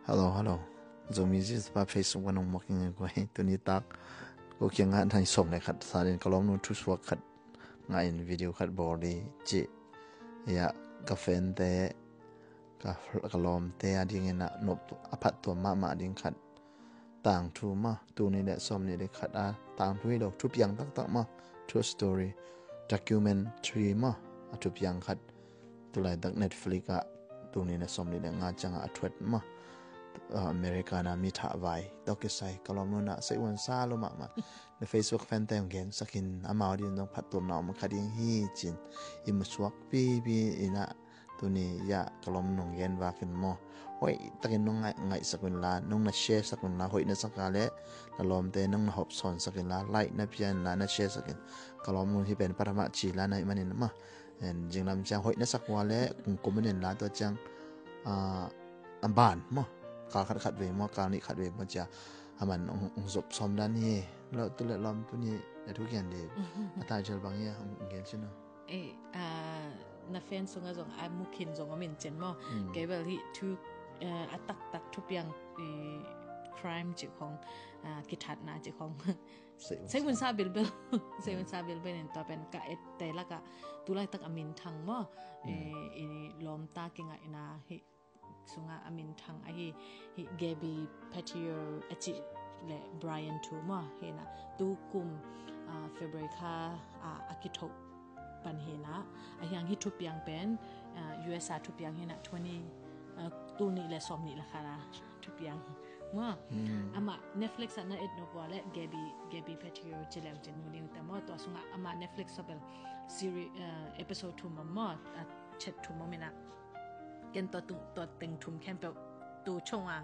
Hello, hello. Zomi zi pa Facebook wanong making ko hi tuni tak ko kyang nga thai som le khat sa den kalom nu thu suak khat nga in video khat bor di chi ya ka fen te ka ka lom te a ding ina nop a phat to ma ma ding khat tang thu ma tu ni le som ni le khat a tang thu lo thu piang tak tak ma true story documentary ma a thu piang khat Tulai dak Netflix ah tuni na 25 changa a thuat ma America na mi tha vai dokisai kalom nu na sei wan sa lo ma ma na Facebook fan tem gen sakin amao din dong phat tum na ma khading hi chin im suak pi pi ina tuni ya kalom nong gen wa kin mo hoi takin nong ngai ngai sakun la nong na share sakun la hoi na saka le na lom te nong na hop son sakin la like na pian la na share sakin kalom nun hi pen parama chi la na manin ma en jinglam chang hoi na sakwa le kum in la to chang a ban mo ka khat khat ve mo ka ni khat ve mo cha aman ong zop som dan hi lo tu le lom tu ni na thu kian de ata jel bang ya ong gen chino e a na fan sunga zong a mukhin zong amin chen mo ke bel hi thu a tak tak thu piang crime chi khong ki that na chi khong sei mun sa bil bel sei mun sa bil bel in to pen ka et te la ka tu lai tak amin thang mo e i lom ta ki nga ina hi sunga amin thang a hi hi Gabby Petito achi le Brian thu mo he na tu kum February kha a akitho pan he na a hiang hi thu piang pen USA thu piang he na 20 tu ni le som ni la kha thu piang ma ama Netflix na et no kwa le Gabby Gabby Petito chilem chen mu ding ta mo to sunga ama Netflix sobel series episode 2 ma mo chet thu mo mina ken to tu to teng thum khem pe tu chong a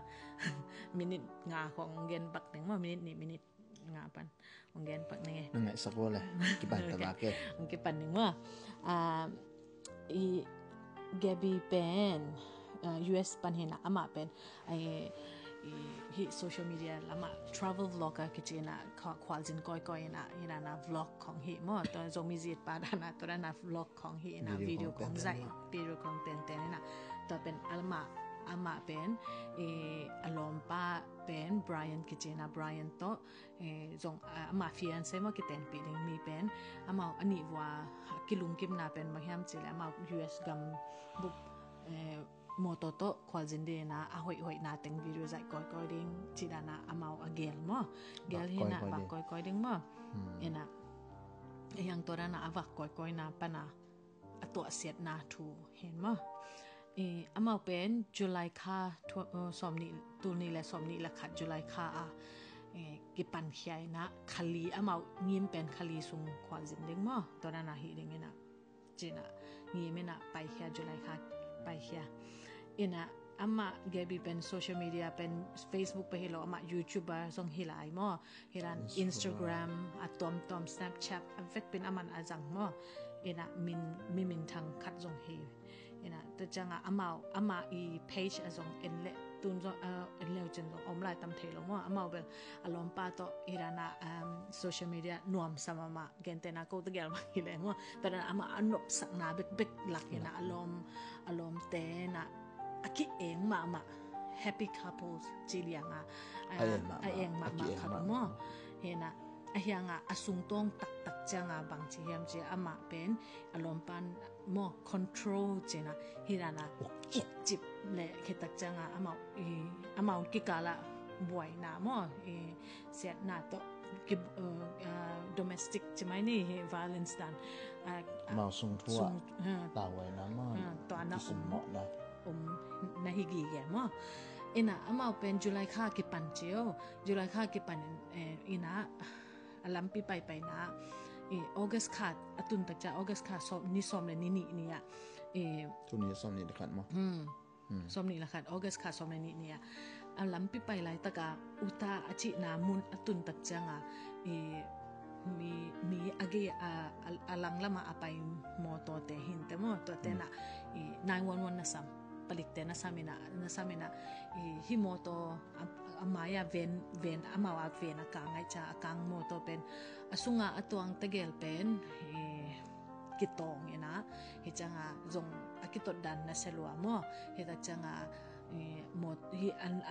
minute nga khong gen bak teng mo minute ni minute nga pan ong gen pak ning e ngai sak wo le ki pan ta ba ke ong ki pan ning ma a i Gabby pen US pan hina ama pen ai hi social media lama travel vlogger ki china khwal jin koi koi na hina na vlog khong hi mo to zomi zit pa da na to na vlog khong hi na video khong zai video khong ten ten na to pen alma ama pen e alom pa pen Brian ki china Brian to zong ama fiance mo ki ten pi ding mi pen ama ani wa kilung kim na pen mahiam chile ama US gam bu moto to khwaljin de na a hoi hoi na teng video zai koi koi ding chida na amao a gel mo gel hi na ba koi koi ding mo ena yang tora na awak koi koi na pana atua siat na thu hen mo e amao pen July kha somni tu ni le somni la khat July kha a ki pan khiai na khali amao ngim pen khali sung khwaljin ding mo tora na hi ding ina china ngi mena pai khia July kha pai khia ina ama Gabby pen social media pen Facebook pe hilo ama YouTuber song hilai mo hiran Instagram atom tom Snapchat avek pen aman azang mo ina min mi min thang khat zong hi ina te changa amao ama i page azong en le tun zo en leo chen zo om lai tam thei lo mo amao bel alom pa to irana social media nuam sama ma gente na ko te gel ma hi le mo pero ama anop sak na bek bek lak ina alom alom te na aki eng ma ma happy couples chi lianga a eng ma ma khat mo hena a hianga asung tong tak tak changa bang chi hiam chi ama pen alom pan mo control chena hirana chip le khetak changa ama i amao ki kala buai na mo i set na to ki domestic chimai ni hi violence dan mao sung thua ta wai na ma to na sum mo na na hi gi ge mo ina amao pen July kha ki pan cheo July kha ki pan ina alampi pai pai na e August kha atun tak cha August kha som ni som le ni ni ni ya e tu ni som ni khat mo som ni la khat August kha som le ni ni ya alampi pai lai taka uta achi na mun atun tak changa e mi mi age a alang lama apai mo to te hin te mo to te na e 911 na sam palik te na samina na samina e hi mo to amaya ven ven amawa ven akang ai cha akang mo to pen asunga atuang tegel pen e kitong ina hi changa zong akitot dan na selua mo hi ta changa e mo Hi an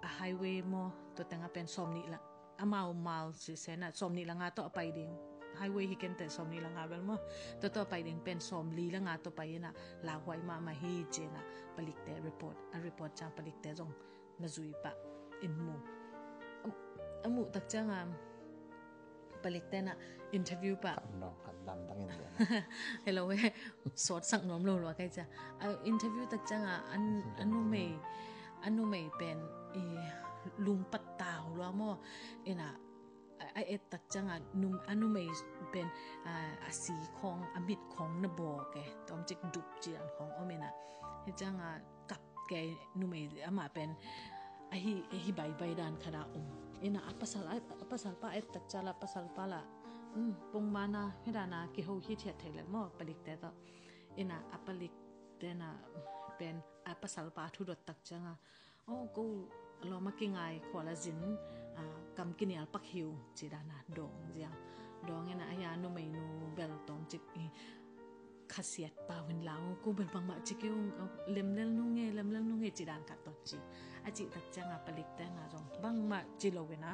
a highway mo to tanga pen som ni la amau mal si sena som ni langa to pai ding highway hi ken te som ni langa bel mo to to pai ding pen som li langa to pai na la huai ma ma hi che na palik te report a report cha palik te zong na zui pa in mu amu tak changa palik te na interview pa hello we sort sang nom lo lo kai cha interview tak changa an anu mei anu mei pen i lung pat tau lo mo ina a et tak changa num anu mei pen a si khong a mit khong na bo ke tom chik dup chi an khong omina he changa kap ke nu mei ama pen a hi hi bai bai dan khada um ina apasal apasal pa et tak chala pasal pa la pong mana hidana ki ho hi thiat thele mo palik te to ina apalik te na pen apasal pa thu dot tak changa o ko lo ma ki ngai khola zin kam kinial pak hiu chi dana dong zia dong ina aya nu mei nu bel tom chik khasiat pa win lao ko bel bang ma chi ke lem lel nu nge lem lel nu nge chi dan ka to chi a chi tak changa palik te na jong bang ma chi lo na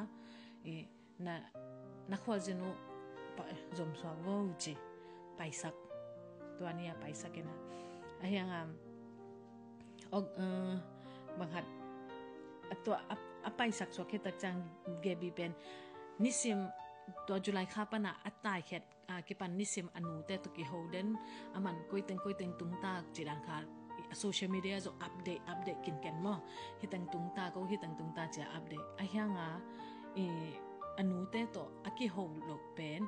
e na na khwal jinu pa zom so wo chi paisak to ania paisak ena a hianga og banghat to a paisak so ke tak chang gebi pen nisim to July kha pana atai khet a ki pan nisim anu te to ki hoden aman koiteng koiteng tung ta chidan kha social media zo update update kin ken mo hi tang tung ta ko hi tang tung ta cha update a hianga e anu te to aki ho lo pen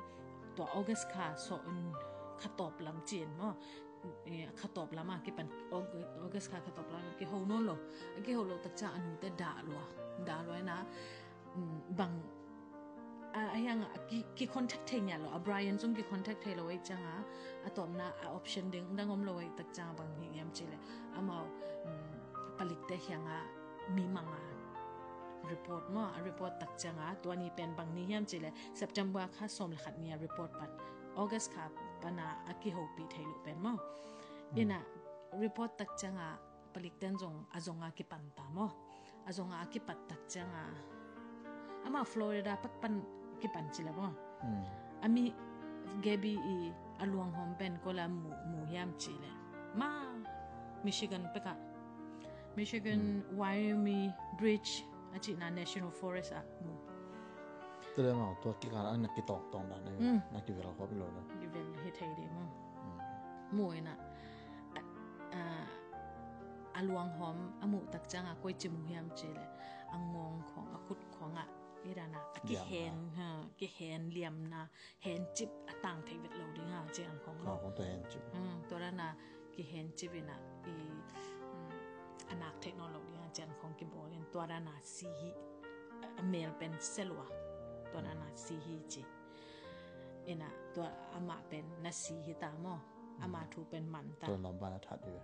to August kha so un kha top lam chin mo kha top lama ki pan August kha kha top lam ki ho no lo ki ho lo tak cha anu te da lo da lo na bang a yang ki ki contact thei nya lo a Brian chung ki contact thei lo wei changa a tom na a option ding dang om lo wei tak chang bang hi yam chile amao palik te hianga mi manga report mo a report tak changa to ni pen bang ni hiam chile September kha som la khat ni report pat August kha pana a ki ho pi thei lo pen mo ina report tak changa palik ten zong azonga ki pan ta mo azonga ki pat tak changa ama Florida pak pan ki pan chila mo ami Gabi i aluang hom pen kola mu mu hiam chile ma Michigan peka Michigan Wyoming Bridge achi na National Forest a mu ตัวเมาตัวกี่การอันนักกี่ตอกตองนั้นนักกี่เวลาครบเลยนะ กี่เวลาให้ไทยดีมั้งมวยน่ะอาลวงหอมอามุตักจังอะกวยจิมูเฮียมเจเลยอังงงของอาคุดของอะนี่ดานะกิเห็นฮะกิเห็นเหลี่ยมนะเห็นจิบอต่างเทวิตเราดิฮะเจียงของเราของตัวเห็นจิบตัวนั้นนะกิเห็นจิบนะอีอนาคเทคโนโลยีเจียงของกิโบเรียนตัวนั้นนะสีเมลเป็นเซลวะตัวนั้นนะสีฮีจีเอ็นะตัวอามาเป็นนัสีฮิตามออามาทูเป็นมันตาตัวน้องบ้านทัดอยู่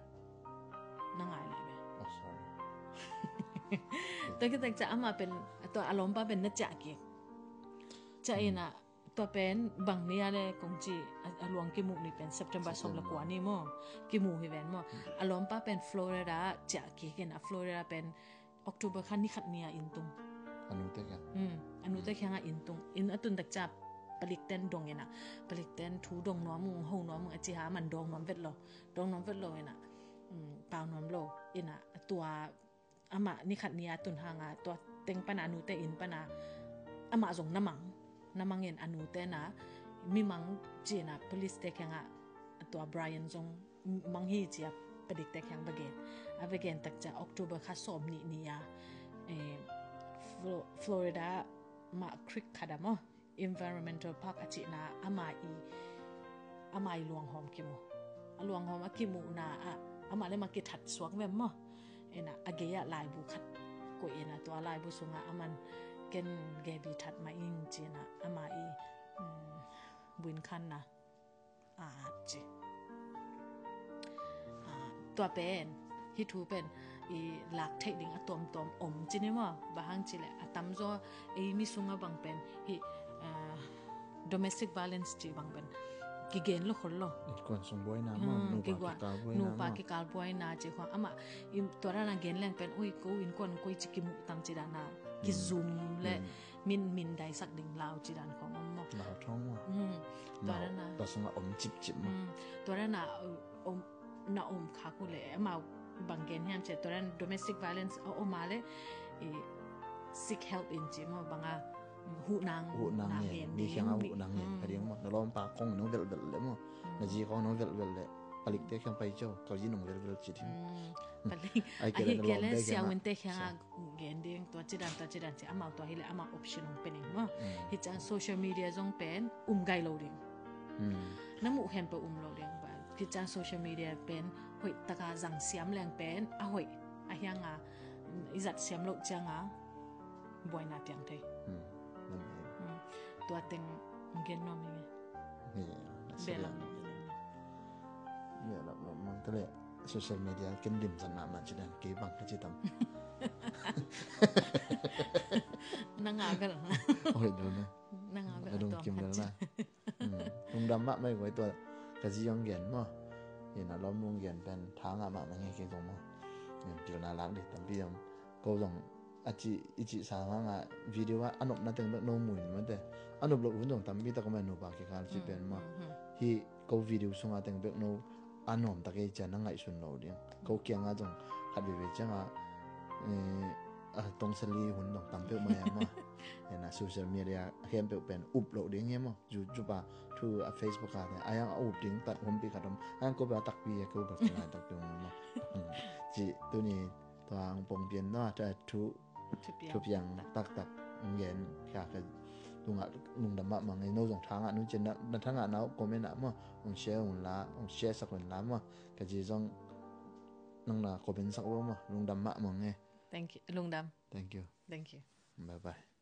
นั่งไงเลยเบ oh sorry ตัวก็แต่จะอามาเป็นตัวอารมณ์ป้าเป็นนักจักรจะเอ็นะตัวเป็นบางเนี่ยเลยคงจีอารมณ์กิมุนี่เป็น September สมละกว่านี่มั้งกิมุฮิเวนมั้งอารมณ์ป้าเป็นฟลอริดาจักรกันฟลอริดาเป็น October ขั้นนี่ขัดเนี่ยอินตุงอนุเตกันอนุเตแค่งอินตุงอินอตุนตักจับปลิกเต้นดงเนะปลิกเต้นทูดงน้อมุงหงน้อมุงอจิหามันดงน้อมเวทโลดงน้อมเวทโลเนะเปล่าน้อมโลเนะตัวอามานี่ขัดเนี่ยตุนหางาตัวเต็งปนานุเตอินปนาอามาส่งน้ำมังน้ำมังเงินอนุเตนะมีมังเจนะ police เตแค่งะตัวไบรอันจงมังฮีเจียปลิกเตแค่งบเกนอาเวเกนตักจะ October ข้าสมนี่นี่ยาเอฟลอริดามาคริกคาดามอ environmental park อาจินาอามาอีอามาอีลวงหอมกิมูลวงหอมอากิมูนาอะอามาเลยมากิถัดสวงแม่มอเอ็นะอาเกียลายบุขัดกุเอ็นะตัวลายบุสุงะอามันเกนเกบีถัดมาอิงจีนะอามาอีบุญคันนะอาจีตัวเป็นฮิทูเป็นอีหลักเทคนิคอะตอมตอมอมจีนี่มั้งบางจีเลยอะตำจ่อไอ้มิสุงะบางเป็นฮิ domestic violence จีบางเป็น Ki gen lo khol lo. Kon sung buai na ma nu pa ki kal buai na nu pa ki kal buai na che khwa ama im tora na gen leng pen oi ko in kon koi chi ki mu tam chi da na ki zoom le min min dai sak ding lao chi dan khong om mo lao thong ma tora na ta sunga om chip chip ma tora na om na om kha ku le ama bang gen hiam che tora domestic violence o ma le seek help in chi mo banga hu nang hu nang nge mi khiang a hu nang nge ka ding mo na lom pa kong nong vel vel le mo na ji kong nong vel vel le palik te khiang pai cho ka ji nong vel vel chi thing palik ai ke le le sia win te khiang a gen ding to chi dan to chi dan chi amao to hi le ama option ong pening mo hi chan social media zong pen gai lo ding na mu hen pa lo ding ba hi chan social media pen hoi taka zang siam leng pen a hoi a hianga izat siam lo changa buai na piang thei tua teng gen no mi nge belam nge la mo tele social media ken dim san na ma chi dan ke bang ka chi tam na nga gal oi do na na nga gal dong kim gal na tung dam ma mai goi to ka ji yong gen mo ye na lom nung gen pen tha nga ma ma nge ke zong mo yen pil na lak di tam pi yong ko zong achi ichi sa ma nga video a anop na teng no mui ma te anop lo un dong tam bi ta ko ma no ba ke kal chi pen ma hi ko video sunga teng bek no anom ta ke cha na ngai sun lo ding ko kyang a jong khat be be changa a tong sali hun dong tam pe ma ya ma na social media hem pe pen up lo ding he mo ju ju pa thu a Facebook a te ayang a up ding tat hom pi khatom ayang ko ba tak pi ko ba na tak tung ma chi tu ni toang pong pian no ta thu thu piang tak tak ngen kha ka tunga lung dam ma ma ngai no jong thanga nu chen na thanga na comment a ma ong share ong la ong share sak la ma ka ji jong nang na comment sak ma lung dam ma ma nge thank you lung dam thank you thank you bye bye.